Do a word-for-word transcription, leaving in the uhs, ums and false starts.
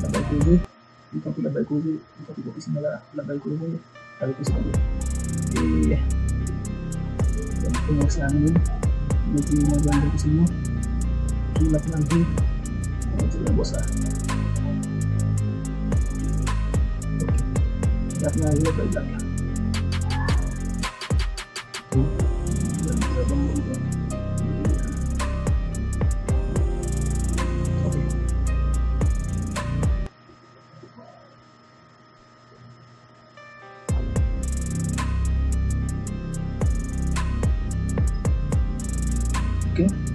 L ap bay koze. Li kanpe, l ap bay koze. Li kanpe bò pisina la. L ap bay koze. L ap bay koze kanpe. E, pou mwen se a menm. Mete manje anndan pisina. Epi l ap lave. Mwen di nan bò sa. Ok. L ap lave, l ap bay blag la. Ok.